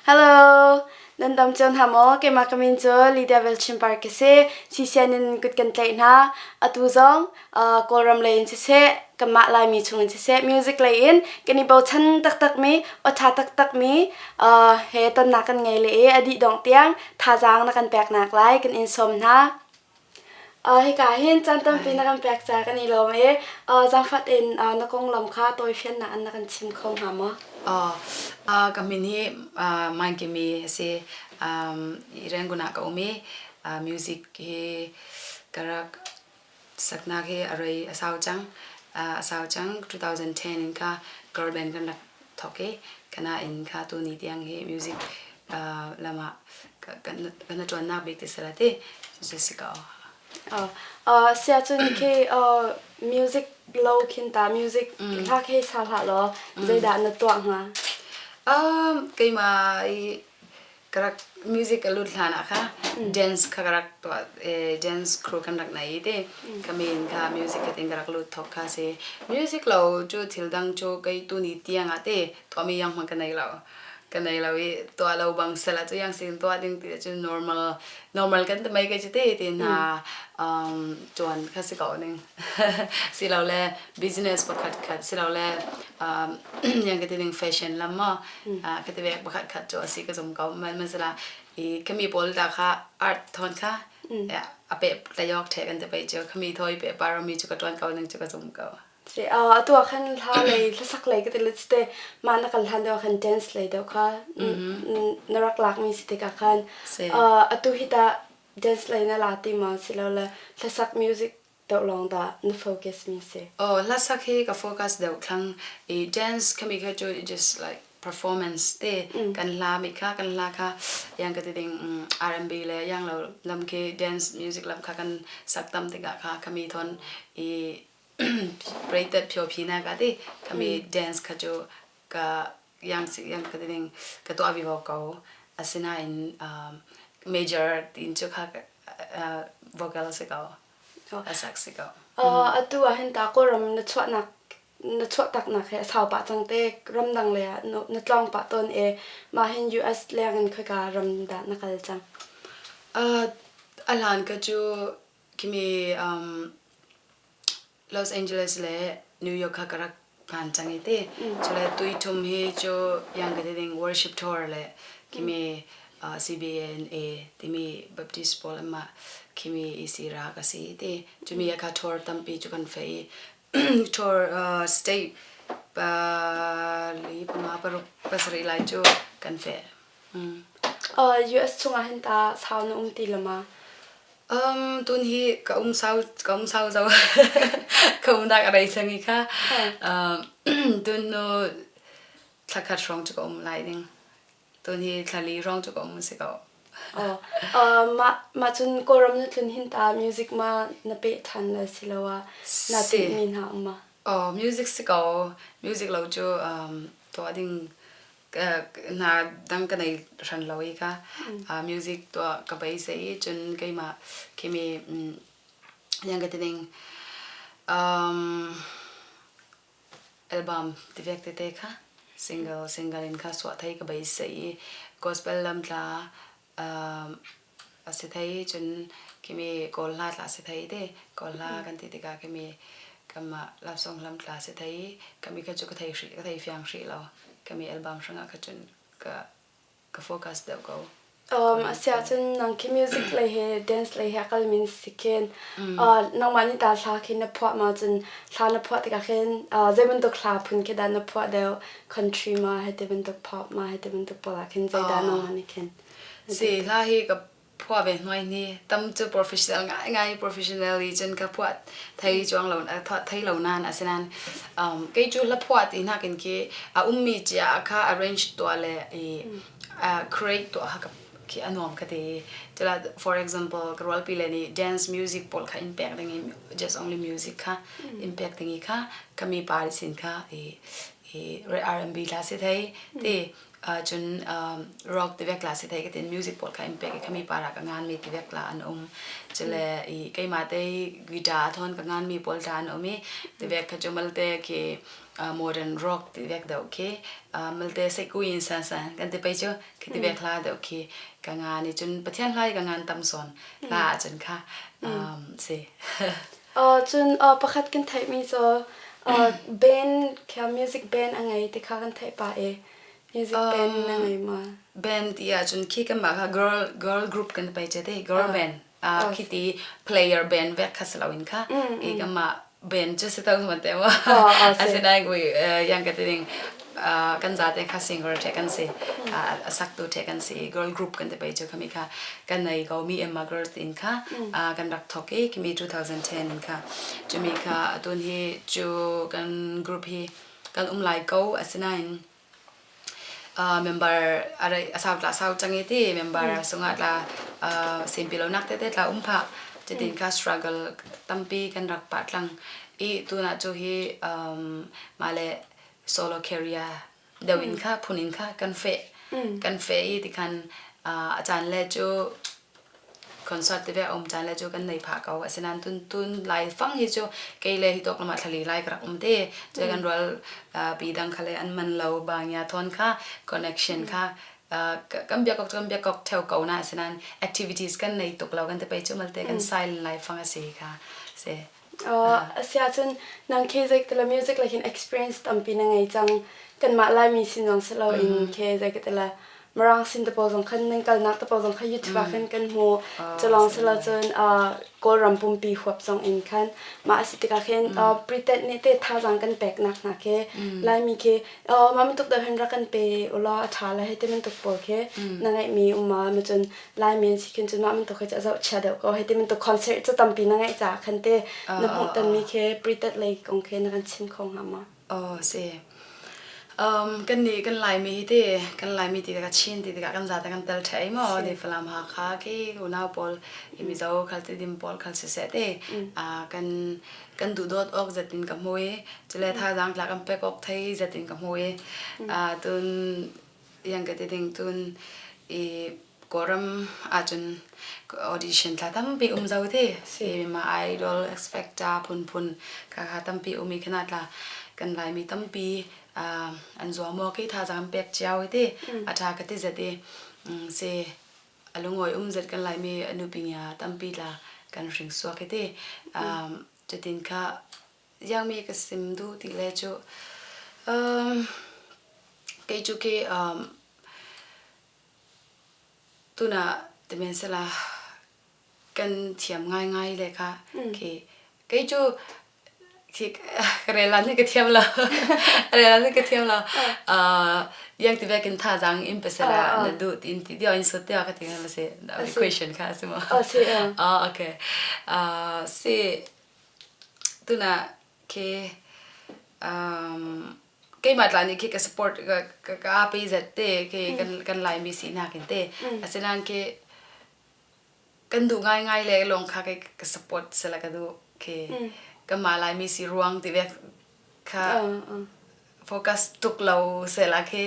Hello, nan dam cio hna maw? Keimah ka min cu Lydia Velchin Park ka si. CCN in kut kan tlaih hna. Atu zong Kawlram lei in siseh, kanmah Laimi chung in siseh, music lei in kan i bochan taktakmi, awṭha taktakmi he tonnak kan ngei le i a dih dongh tiang thazaang na kan peknak lai kan in sawm hna. Hika hin caan tampi na kan pek caah kan i lawm i zaangfah tein na konglam kha tawifiannak in na kan chim kho hnga maw? Ka min hi Mankimi a si. Rangoon ah ka um i music hi ka rak saknak hi a rei a sau cang. A sau cang. 2010 in kha girl band kan rak thawk i kana in kha tuni tiang hi music lam ah kan na ṭuannak bik ti sala ti cu si ko. Sia cun khi music lo khin ta music hla khi sa hlah law zeidah na tuah hnga? Keimah i ka rak music a lut hlan ah kha dance kha ka rak tuah dance crew kan rak nei i ti ka min kha music kha tin ka rak lut thawk kha si. Music lo cu thil dang cu kei tuni tiang ah ti tuahmi yang hmanh ka nei lo. Ka nei lo i tuah lo bang sel ah cu yang sin tuah ding ti cu normal normal kan ti mei ke cu ti ti hna tuan kha si ko ning. Silole business pakhat khat silole yang ka ti ning fashion lam maw ka ti vek pakhat khat cu a si ka zum ko. Masala i khami pawl ta kha art thon kha a pe tlayok the kan te pe cu khami thoi pe parami cu ka tuan ko ning cu ka zum ko. Atu ah khan hla lei hlasak lei ka ti le cite mah na kal hlan deuh ah khan dance lei deuh kha na rak lakmi si tikah khan atu hi tah dance lei na la ti maw silole hlasak music deuh lawng dah na focus mi si? Oh, hlasak hi ka focus deuh thlang i dance khami kha cu just like performance te kan hla mi kha kan hla kha yang ka ti ding R&B le yang lo lam khi dance music lam kha kan sak tam tikah kha khami thon i Rated phio na ka ti khami dance kha cu ka yang yang ka ti ka tuah vivo ko asinain major tin cu kha vocal si ko a sak si ko. Atu ah hin ta Kawlram na chuahnak na chuah taknak he a sau pah cang te ramdang lei ah na tlawng pah tawn e mah hin US leng in khoika ram dah na kal cang? A hlan ka cu Khimi Los Angeles le New York kha ka rak phan cang i ti. Cule tuithum hi cu yang ka ti ding worship tour le khimi CBNA timi Baptist pawl anmah khimi EC ra ka si ti. Cumi kha tour tampi cu kan feh i tour state pali panga paruk pasarih lai cu kan feh. US chungah hin ta sau na um ti lama? Tun hi ka um sau ka um sau zo ka umnak a rei cang i kha tun nu thla khat hrawng cu ka um lai ding. Tun hi thla li hrawng cu ka um si ko. Mah mah cun Kawlram na tlun hin ta music ma na peh ṭhan le siloah naa Si. tinhmi hna um ma? Oh, music si ko. Music lo cu tuah ding hna dang ka nei hran lo i kha music tuah ka beisei i cun keimah khimi yang ka ti ning album ti vek tete kha single single in kha suah thei ka beisei i gospel lam tla A si thei cun khimi Kawl hla tla si thei te Kawl hla kan ti tikah khimi kanmah Lapsong hlam tla si thei kami kha cu ka thei hrih ka thei fiang hrih lo kami album hrangah kha cun ka ka focus deuh ko. Asiahcun nang khi music lei he dance lei he a kalmi na si khin nangmah nih ta hla khi na phuah ma cun hla na phuah tikah khin zei bantuk hla phun khi dah na phuah deuh country ma hei ti bantuk pop ma hei ti bantuk pawl ah khin zeidah nangmah nih khin Si hla hi ka phuah ve hnuai ni tam cu professional ngaingai professionally cun ka phuah thei cuang lo thei lo nain asinain kei cu hla phuah ti nakin khi a ummi cia kha arrange tuah le i create tuah kha khi a nuam ka ti. Cula for example ka rualpi le nih dance music pawl kha in pek ding i just only music kha in pek ding i kha kami pa sin kha i i R&B hla si thei ti. Cun rock ti vek la si thei ka tin music pawl kha in pek i khami para ka ngan mi ti vek la an um. Cule i keimah te guitar thon ka ngan mi pawl tla an um i ti vek kha cu malte khi modern rock ti vek deuh khi malte seiku in san san kan ti pei cu khi ti vek hla deuh khi ka ngan i cun Pathian hla i ka ngan tam sawn hla ahcun kha si. Cun pakhat kan theihmi cu band kha music band a ngei ti kha kan theih pah i music band na ngei maw? Band ti ahcun khi kanmah kha girl girl group kan pei che te girl band khi ti player band vek kha si loin kha i kanmah band cu si to man te maw asinain ui yang ka ti ding kan zate kha singer the kan si a saktu the kan si girl group kan ti pei cu khami kha kan nei ko mi Emma Girls tin kha kan rak thok i kimi 2010 in kha cumi kha atun hi cu kan group hi kan um lai ko asinain member a sau tla sau cang i ti member sungah tla simpi lo nak tete tla um phah cutin kha struggle tampi kan rak pah tlang i tunah cu hi mah le solo career deuh in kha phun in kha kan feh kan feh i tikhan a caan le cu concert te ve um caan le cu kan nei phah ko asinain tun tun lai fang hi cu kei le hi tawk lamah thlali lai ka rak um te cu kan rual pi dang kha le an man lo bangya thon kha connection kha kan biakok kan biakok theo ko na asinain activities kan nei tuk lo kan te pei cu malte kan silent lai fang asi kha se. Asiahcun nang khi zeitila music lei hin experience tampi na ngei cang. Kanmah Laimi sin zong si loin khi zeikatila Mirang sin te pawl zong khan nan kalnak te pawl zong kha YouTube ah khan kan hmu. Culawng si lo cun Kawlram pumpi huap zong in khan mah a si tikah khin pretend nih te thazaang kan peknak hna khi Laimi khi mah bantuk deuh hin rak kan pe ulaw a ṭha lai hei ti bantuk pawl khi na ngeihmi um ma cun Laimi an si khin cun mah bantuk hi cu a zohchia deuh ko. Hei ti bantuk concert cu tampi na ngeih caah khan te na hmuhtonmi khi pretet lei kong khi na kan chim kho hnga maw? Oh, si. Kan nih kan Laimi hi te kan Laimi ti tikah Chin ti tikah kan zate kan tel ṭhei maw ti Falam Hakha khi unau pawl i Mizo khal Tidim pawl khal siseh te kan kan duhdawt awk zat in ka hmu i cule thazaang tla kan pek awk thei zat in ka hmu i tun yang ka ti ding tun i Kawlram ahcun audition thla tampi um zau te si ma idol X Factor phunphun kha kha tampi um i khana tla kan Laimi tampi an zuam maw khi thazaang pek cio hi te a tha ka ti zat i si a lungawi um zat kan Laimi nupi ngia tampi tla kan hring suak hi te cutin kha Iangmi ka sim duh ti le cu kei cu khi Tunah timen sela kan thiam ngaingai le kha khi kei cu khi ka rel nih ka thiam lo rel nih ka thiam lo yang ti vekin thazaang in pasala na duh tin ti dio in sut tia ka ti ma si question kha si mo ah okay si tuna khi um keimah tla nih khi ka support ka ka ka pe zat te khi kan kan Laimi sinak in te asinain khi kan duh ngaingai le lawng kha kei ka support sela ka duh khi kanmah Laimi si ruang ti vek kha focus tuk lo sela khi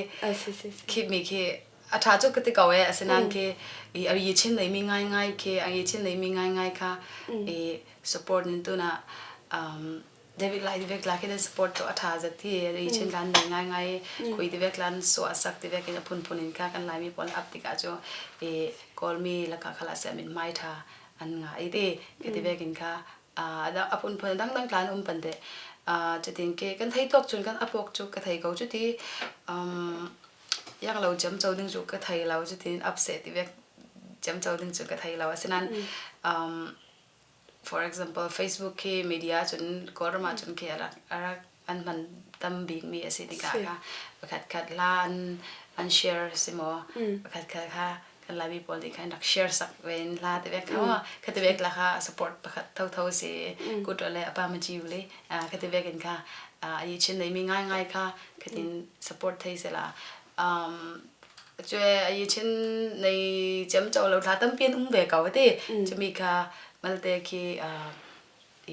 khi mi khi a ṭha cu ka ti ko e asinain khi i a yi chin nei mi ngaingai khi a yi chin nei mi ngaingai kha i support nin tuna um David Lai vek la khi nan support to a ṭha zat hi ri chin lan nei ngai ngai khui ti vek lan suah sak ti vek in a phunphun in kha kan Laimi pawl ap tikah cu i Kawlmi laka khala se min mai ṭha an nga i ti khi ti vek in kha a phunphun dangdang tlan um pan te cutin ke kan thei tawk cun kan apok cu ka thei ko cuti yang lo cem cho ding cu ka thei lo cutin ap se ti vek cem cho ding cu ka thei lo asinan For example, Facebook khi media cun Kawlram ahcun khi a rak a rak an hman tam bikmi a si tikah kha pakhat khat hla an an share si maw pakhat khat kha kan Laimi pawl nih khan rak share sak ve in hla te vek kha maw kha te vek la kha support pakhat thotho si kut le apa ma jiu le kha te vek in kha a yi chin nei mi ngai ngai kha khatin support thei sela Cue ayi chin nei cem cho lo thla tampi an um ve ko ti. Cumi kha malte khi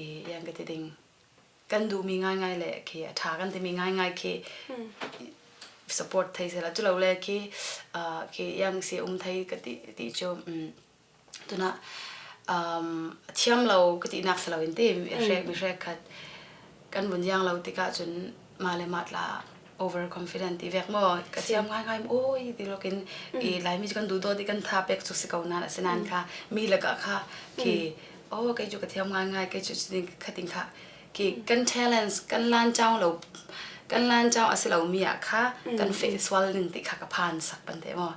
i yang ka ti ding kan duhmi ngaingai le khi a ṭha kan timi ngaingai khi. support thei sela culo le khi khi yang si um thei ka ti ti cu tuna thiam lo ka ti nak selo in ti hrek mi hrek khat kan vun yang lo tikah cun ma le ma tla overconfident ti vek mo ka thiam ngai ngai oi ti lokin i laimi kan du do ti kan tha pek chu si ko nan asinan kha mi laka kha khi oh kei chu ka thiam ngai ngai kei chu khating kha khi kan talents kan lan chang lo kan lan chang asilo mi ah kha kan fe swal ning ti kha ka phan sak pan te mo.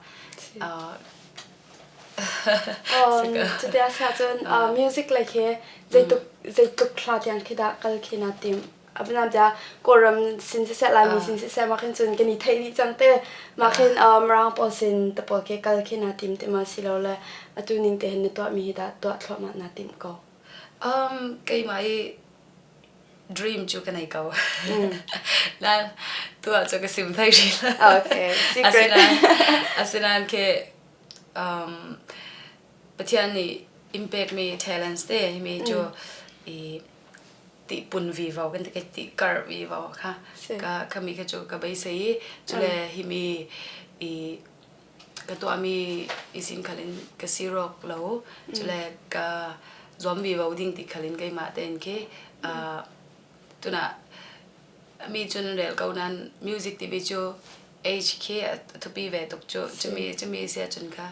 Cuti a si ahcun music lei khi zeitluk zeitluk hla tiang khi dah kal khi naa tim? Abinam tiah Kawlram sin siseh Laimi sin siseh mah khin cun kan i theih dih cang te. Mah khin Mirang pawl sin te pawl khi kal khi naa tim ti ma silole atu ning te hin na tuahmi hi dah tuah thluahmah naa tim ko? Keimah i dream cu ka nei ko. Nain tuah cu ka sim thai rih lo. Okay, secret. Asinain khi um, Pathian nih in pekmi talents te mi cu i ti pun vivo kan ti ti kar vivo kha ka kha mi kha cu ka beisei i cule hi mi i ka tuahmi i sin khal in ka sirawk lo cule ka zuam vivo ding ti khal in keimah tein khi tunah mi cun rel ko nan music timi cu age khi a thupi ve tuk cu cumi cumi si ahcun kha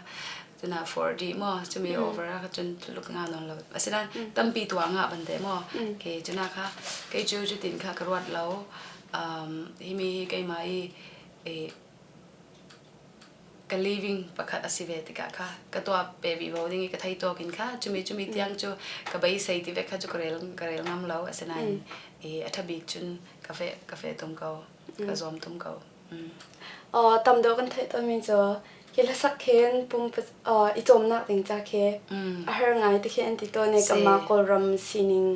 tuna 4D maw cumi over ah cun tluk nga non lo asinain tampi tuah nga ban te maw ke cuna kha kei cu cutin kha ka ruat lo hi mi hi keimah i ka living pakhat a si ve tikah kha ka tuah pe vivo ding i ka thei tawk in kha cumi cumi tiang cu ka beisei ti ve kha cu ka rel ka rel ngam lo asinain i a ṭha bik cun ka fe ka fe tum ko ka zuam tum ko. Tam deuh kan theih tawnmi cu hi hlasak khin pum i cawmnak ding ca khi a har ngai ti khi an ti tawn i kanmah Kawlram sining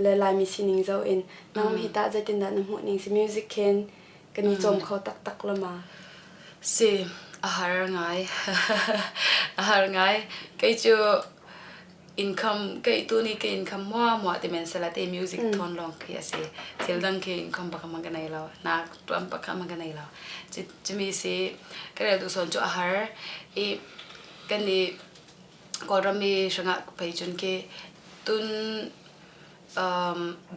le Laimi sining zoh in nang hi tah zeitindah na hmuh ning si music khin kan i cawm kho taktak lo ma? Si, a har ngai. a har ngai. Kei cu income kei tu ni ke income mua mua ti men sala te music thon long khi asi. Thil dang khi income baka mang ka nei lo. Na tuam baka mang ka nei lo. Chimi si ka rel tu son chu a har. I kan ni Kawlram mi hrangah phei cun khi tun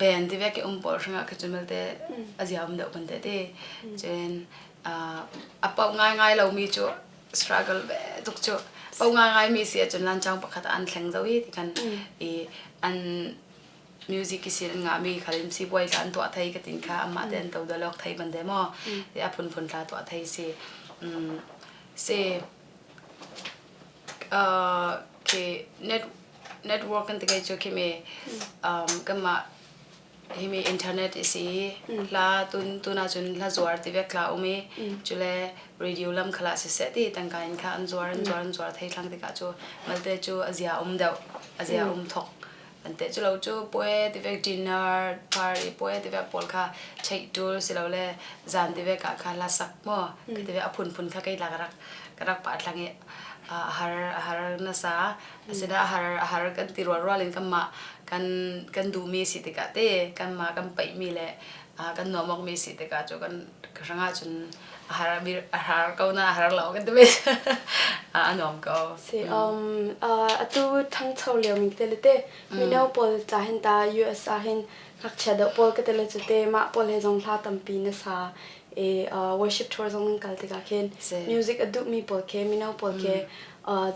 band ti vek i um pawl hrangah kha cun belte a zia um deuh kan te ti. Cun a poh ngaingai lomi cu struggle ve tuk cu. Poh ngaingai mi si ahcun lancang pakhat ah an thleng zau i ti khan i an music i sin an ngahmi khal in sibuai tla an tuah thei ka tin kha amah te an to dalok thei ban de maw ti a phunphun tla tuah thei si. Si Khi net network kan ti kai cu khi mi kanmah himi internet i si hla tun tun ahcun hla zuar ti vek hla um i cule radio lam khala siseh ti tangka in kha an zuar an zuar an zuar thei thlang tikah cu malte cu a zia um deuh a zia um thok an te cu lo cu puai ti vek dinner party puai ti vek pawl kha cheih tul silole zan ti vek ah kha hla sak maw ka ti vek a phunphun kha kei la ka rak ka rak pah thlang i a har a har nasa asina a har a har kan ti rual rual in kanmah kan kan duhmi si tikah te kanmah kan paihmi le kan nuamawkmi si tikah cu kan hrangah cun a har a har ko na a har lo kan ti a nuam ko. Si um atu thangcho lio mi te le te mino pawl ca hin ta US ah hin ngakchia deuh pawl ka te le cu te mah pawl he zong hla tampi na sa i worship tour zong nan kal tikah khin music a duhmi pawl khi mino pawl khi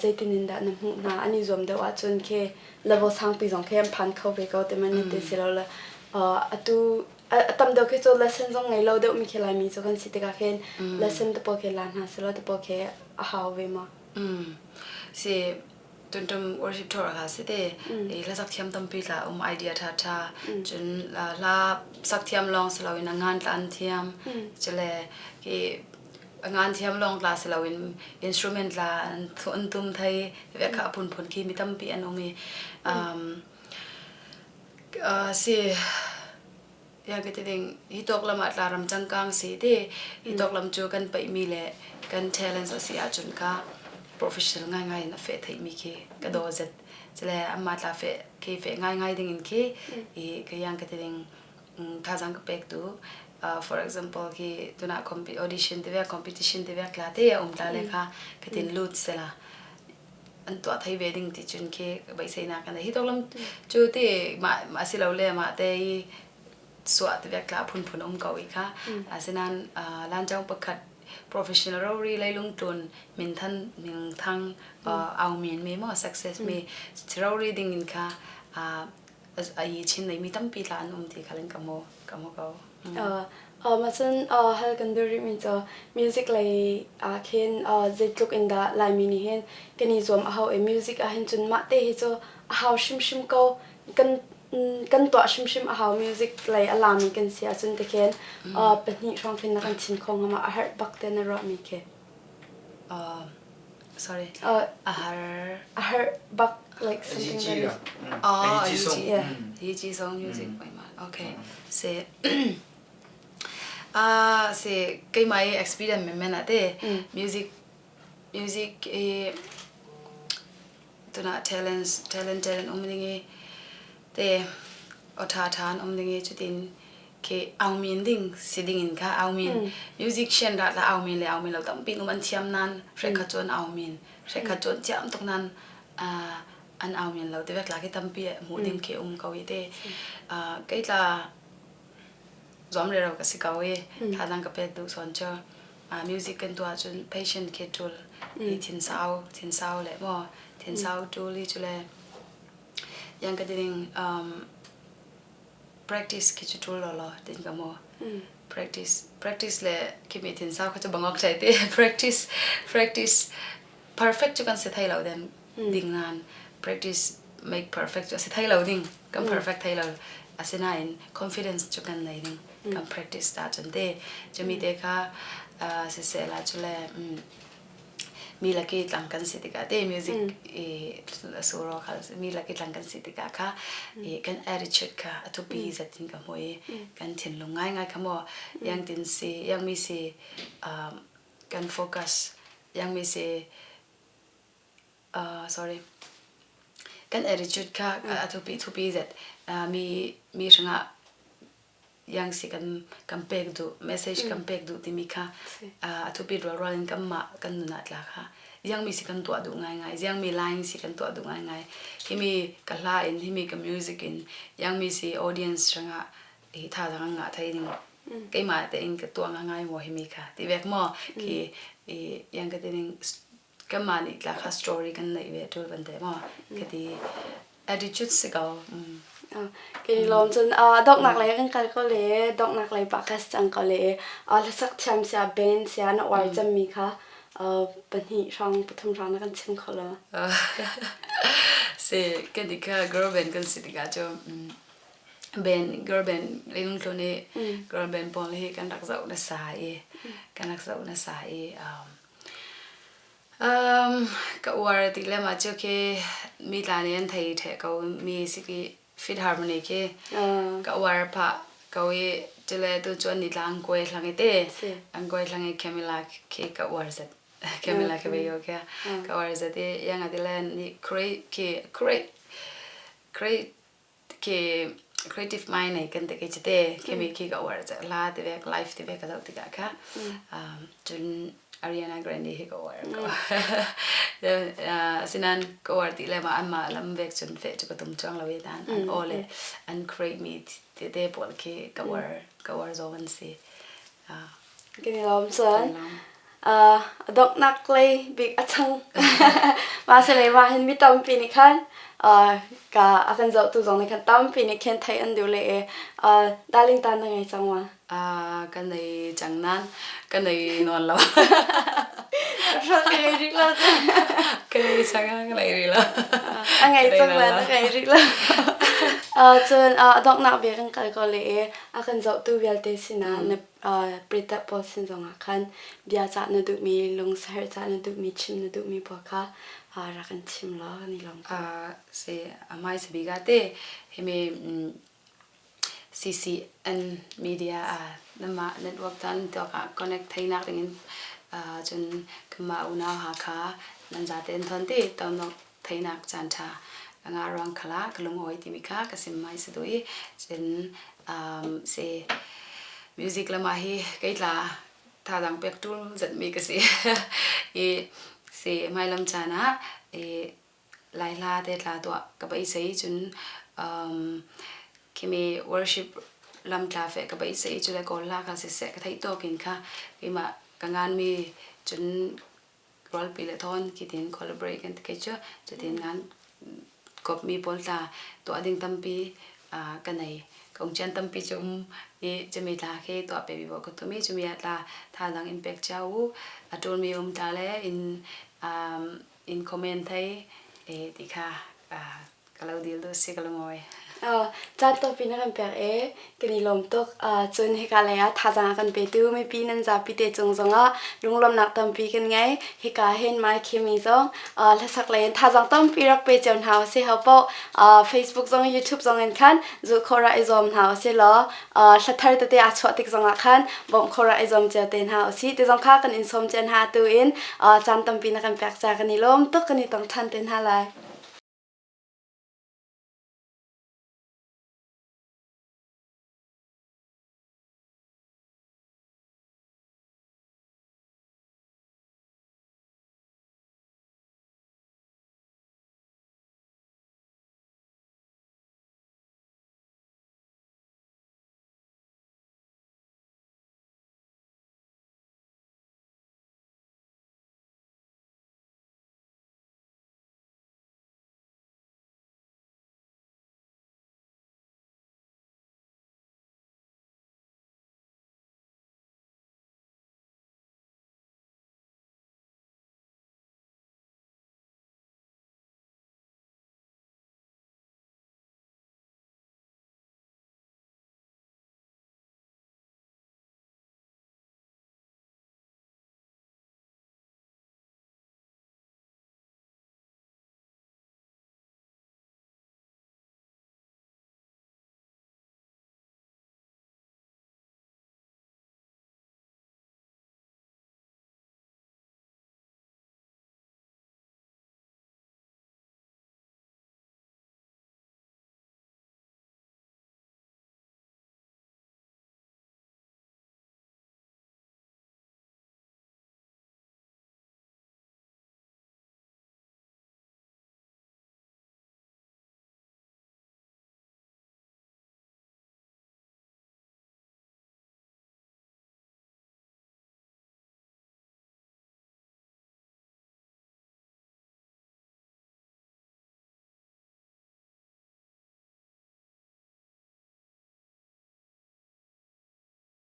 zeitin in dah na hmuh hna an i zuam deuh ahcun khi level sangpi zong khi an phan kho ve ko ti man te si lo le atu a tam deuh khi cu lesson zong ngei lo deuh mi khi Laimi cu kan si tikah khin lesson te pawl khi la hna selaw te pawl khi a hau ve ma. Si tuntum worship tour kha si te i hlasak thiam tampi tla um idea tha tha cun hla sak thiam lawng si loin a ngan tla an thiam cule ki a ngan thiam lawng tla si loin instrument tla an tum thei ve kha a phunphun khi mi tampi an um i si Ya ka ti ding hi tawk lam ah tlaram cangkang si ti hi tawk lam cu kan paihmi le kan talents a si ahcun ka professional ngaingai in a feh theimi khi ka daw zet cule amah tla feh khi feh ngaingai ding in khi i ka yang ka ti ding thazaang ka pek tu. For example khi tuna audition te vek competition te vek tla te a um tla le kha khatin lut sela an tuah thei ve ding ti cun khi beiseinak kan hi tok lam cu ti ma ma si lo le ma te i suah te vek tla phunphun um ko i kha. Asinain lancang pakhat professional rori leilung tlun minthan mingthang au min mi mo success mi rori ding in kha ai chin nei mi tampi tla an um ti khalin ka mo ka mo ko. Mah cun hal kan duh rihmi cu music lei ah khin zeitluk in dah Laimi nih hin kan i zuam a hau i music ah hin cun mah te hi cu a hau hrimhrim ko. Kan kan tuah hrimhrim a hau music lei a lami kan si ahcun tikhin pahnih hrawng khin na kan chin kho hnga ma a herh bak te na ruahmi khi? Sorry. A har a herh bak like something that is Oh, yeah. Yi song music okay. Se ah se keimah i experience menmen ah te music music i tuna talents talent talent um ding i te aw ṭha ṭha an um ding i cutin khi aumin ding si ding in kha aumin musician rat la aumin le aumin lo tampi um an thiam nan hrekhat cu an aumin hrekhat cu an thiam tuk nan an aumin lo ti vek la khi tampi hmuh ding khi um ko i te kei tla zuam rero ka si ko i thazang ka pek duh sawn cu music kan tuah cun patient khi tul i thinsau thinsau le mo thinsau tul i cu le yang ka ding practice khi cu tul lo lo tin ka mo practice practice le khi mi thinsau kha cu bangok chai te practice practice perfect cu kan si thai lo den ding nan practice make perfect cu a si thai lo ding kan perfect thai lo asinain confidence cu kan nei ding kan practice ta cun te cumi te kha siseh la cu le mi laki tlang kan si tikah te music i suro khal mi laki tlang kan si tikah kha i kan attitude kha a thupi zatin ka hmu i kan thinlung ngai ngai kha mo yang tin si yang mi si kan focus yang mi si sorry kan attitude kha a thupi thupi zet mi mi hrangah yang si kan kan pek duh message kan pek duh timi kha a thupi rualrual in kanmah kan nun ah tla kha yang mi si kan tuah duh ngaingai yang mi line si kan tuah duh ngaingai himi ka hla in himi ka music in yang mi si audience hrangah hi thazaang ngah thai ding keimah tein ka tuah ngai maw himi kha ti vek maw khi yang ka tining kanmah nih tla kha story kan neih ve tul ban te maw ka ti attitude si ko. Kei lawm cun donghnak lei kan kal ko le donghnak lei pa kha cang ko le hlasak thiam sia band sia na uar cemmi kha pahnih hrawng pathum hrawng na kan chim kho lo. Si kan ti kha girl band kan si tikah cu band girl band leilung tlun i girl band pawl hi kan rak zoh na sa i kan rak zoh na sa i Ka uar ti le mah cu khi mi tla nih an thei ṭheh ko mi si khi Fit Harmony khi ka uar phah ko i cule tu cu an ni tla an kuai hlang i te an kuai hlang i Camila khi ka uar zet Camila Cabello khi ka uar zet i iang ati le ni create khi create create Khi creative mind nei kan ti kei cite khimi khi ka uar ca hla ti vek life ti vek ka zoh tikah kha cun Ariana Grande hi ka uar ko. Asinain ka uar ti le ma anmah lam vek cun feh cu ka tum chuang lo i dan an aw le an create mi tete pawl khi ka uar ka uar zawng an si. Kan i lawm cun. Donghnak lei bik a chang. Mah si lei mah hin mi tampi nih khan ka a kan zohtu zong nih khan tampi nih khin theih an duh le i darling ta na ngei cang ma? Ka nei cang nan ka nei nawn lo. Ka ngei rih lo. Ka nei cang ka nei rih lo. A ngei cang le na ngei rih lo. Cun donghnak bik kan kal ko le i a kan zohtu vialte sinah na Pretat pawl sin zongah khan bia cah na duhmi, lungsaherh cah na duhmi, chim na duhmi pawl kha rak in chim law kan i lawm ko. Si a hmaisa bik ah te himi CCN media ah namah network tan tuak ah connect theinak dingin cun kanmah unau Hakha nan zaten thon ti tonok theinak caan ṭha ka ngah ruang khala ka lungawi timi kha ka sim mai si duh i cun si. Music lam ah hi kei tla thazaang pek ṭul zatmi ka si. I si hmailam caan ah i Lai hla te tla tuah ka beisei cun um, khimi worship lam tla feh ka beisei cu le Kawl hla kha siseh ka theih tawk in kha keimah ka nganmi cun rualpi le thawn khi tin collaborate kan ti kei cu cutin ngan kopmi pawl tla tuah ding tampi ka nei. Kongcian tampi cu um i cumi tla khi tuah pe bi ka tumi cumi ah tla thazaang in pek cio u a ṭulmi um tla le in in comment thei e ti kha ka lo dil du si ka lungawi. Caan tampi na kan pek e kan i lawm tuk. Cun hika lei ah thazaang a kan petu mipi nan zapi te cung zongah lunglawmhnak tampi kan ngei. Hika hin Mai Khimi zong hlasak lei in thazaang tampi rak pe cio hna usih ho paoh Facebook zong YouTube zong in khan zulh khawh rak i zuam hna usih law hla thar tete aa chuah tik zongah khan bawmh khawh rak i zuam cio te hna usih. Ti zong kha kan in sawm cio hna tu in caan tampi na kan pek ca kan i lawm tuk kan i tong ṭhan te hna lai.